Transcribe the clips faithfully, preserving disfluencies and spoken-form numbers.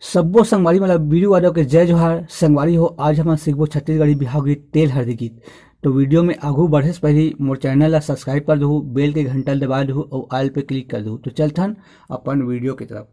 सब्बो संगवारी मन ला बीरू यादव के जय जोहार। संगवारी हो, आज हमन सीखबो छत्तीसगढ़ी बिहाव गीत, तेल हरदी गीत। तो वीडियो में आगू बढ़े से पहली मोर चैनल ला सब्सक्राइब कर दहू, बेल के घंटा ला दबा दहू और ऑल पे क्लिक कर दहू। तो चलथन अपन वीडियो की तरफ।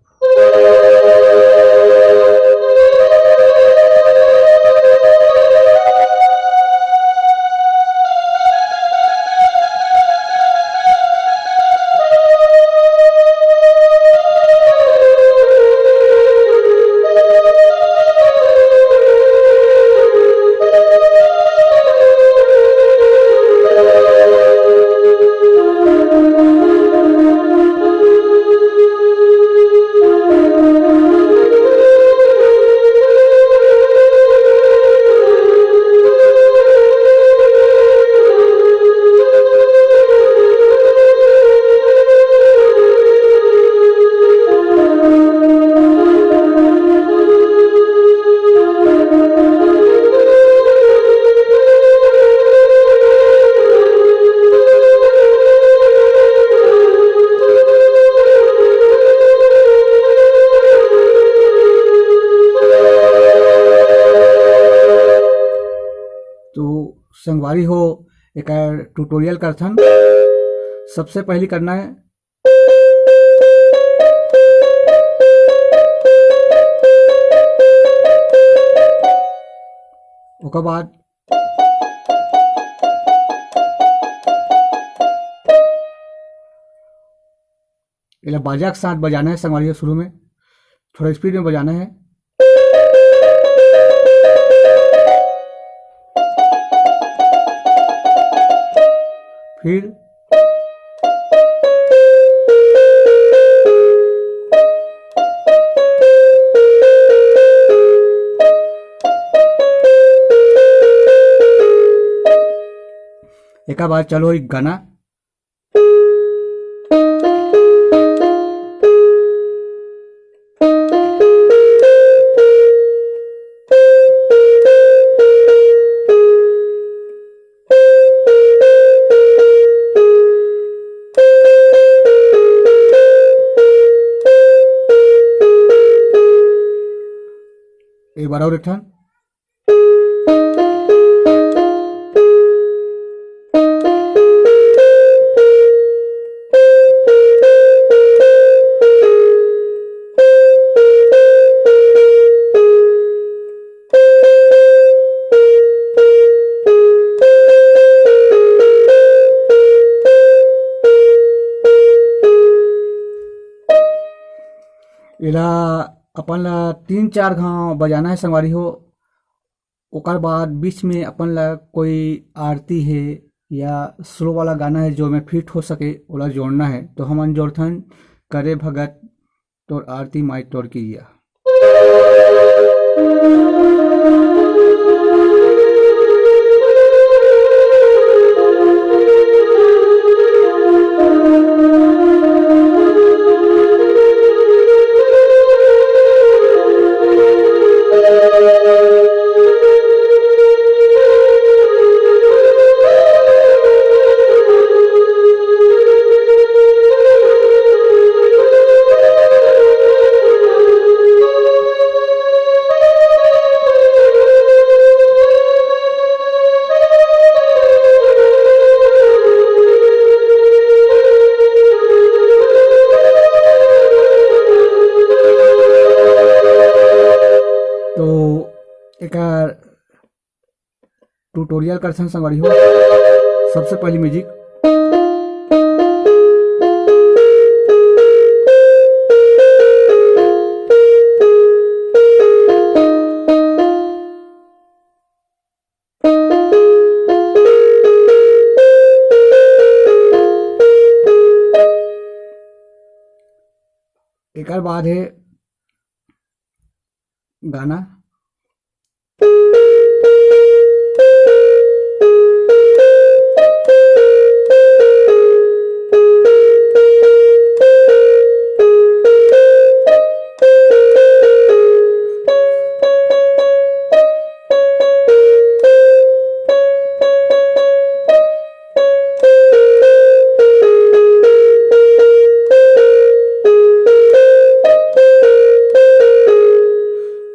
तो संगवारी हो, एकर ट्यूटोरियल करथन। सबसे पहली करना है, ओकर बाद एला बाजा के साथ बजाना है संगवारी हो। शुरू में थोड़ा स्पीड में बजाना है। फिर एका बाद चलो एक गाना। एक बार और एक ठन। एला अपन ला तीन चार घाव बजाना है संगवारी हो। ओकर बाद बीच में अपन ला कोई आरती है या स्लो वाला गाना है जो में फिट हो सके, ओला जोड़ना है। तो हमन जोड़थन, करे भगत तोर आरती माई तोर किरिया। तो एकर ट्यूटोरियल करथन संगवारी हो। सबसे पहली म्यूजिक। एकर बाद है गाना।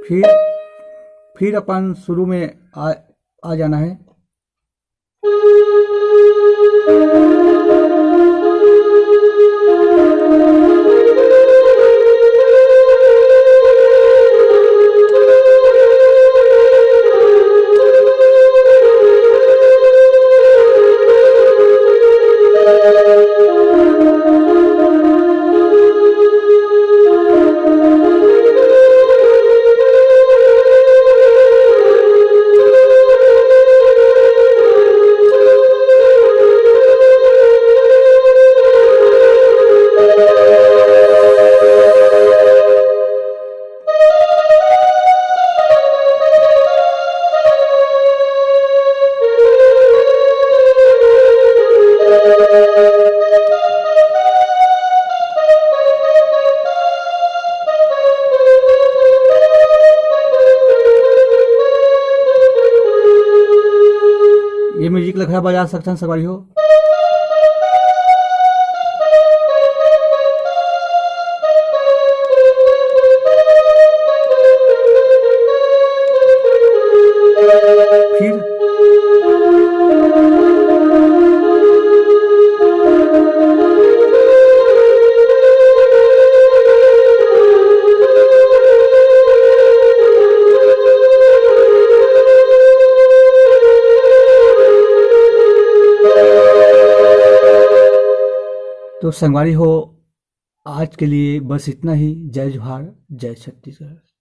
फिर फिर अपन शुरू में आ, आ जाना है। ये म्यूजिक ला खड़ा बजा सकथन संगवारी हो। फिर तो संगवारी हो, आज के लिए बस इतना ही। जय जोहार, जय छत्तीसगढ़।